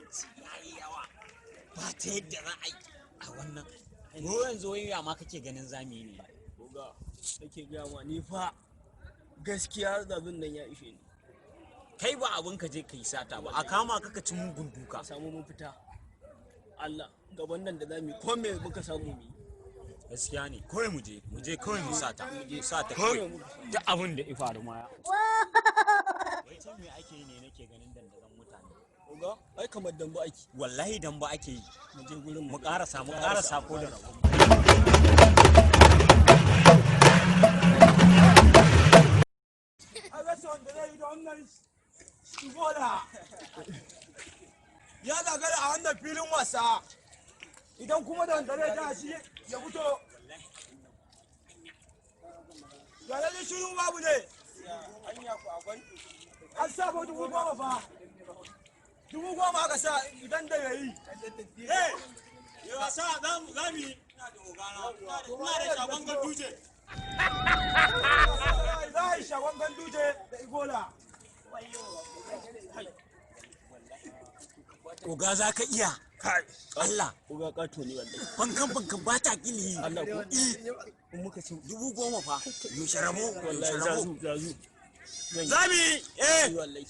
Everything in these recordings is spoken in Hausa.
Talauci ya yi yawa, ba ta yadda za a yi a wannan. Ko yanzu wai ya ma kake ganin zamu yi ne? Oga, nake gaya ma, ni fa gaskiya zabin nan ya ishe ni. Kai ba abin ka je ka yi sata ba, a kama ka ka ci mugun duka. Ka samu mafita. Allah, gaban nan da za mu yi, ko me muka samu mu yi. Gaskiya ne, kawai mu je, mu je kawai mu sata, mu sata kawai, duk abin da ya faru ma. Wai can me ake yi ne? Nake ganin dandazon mutane. Oga, ai kamar dambe ake. Wallahi dan ba ake yi. Mu je gurin. Mu karasa, mu karasa ko da rabo. A rasa wanda zai yi da wannan Ebola ya gagara a wannan filin wasa. Idan kuma da wanda zai ja shi ya fito ya lalle. Shiru, babu ne. An sa fa 10,000 fa, 10,000 aka sa idan da yayi. Eh, ya wasa za mu yi. Ina da ogana, ina da shagon ganduje. Za a yi shagon ganduje da Igola. Oga, za ka iya? Allah. Oga, kato ne wallahi. Fankan fankan ba ta kili. Allah ko? I. In muka ci 10,000 fa, yaushe rabo? Wallahi. Yaushe rabo? Zazu zazu. Zan yi. Za mu yi, eh. Wallahi.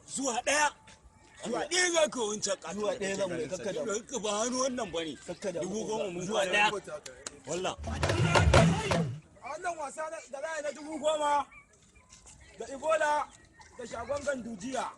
Zuwa ɗaya, zuwa ɗaya za ka wancan ƙato. Zuwa ɗaya za mu yi, kakka damu. Ka ba hannu wannan ba ne. Kakka damu, 10,000 mun zuwa zuwa ɗaya wallah. A wannan wasa da za a yi na 10,000 da Ibola da shagon gandujiya.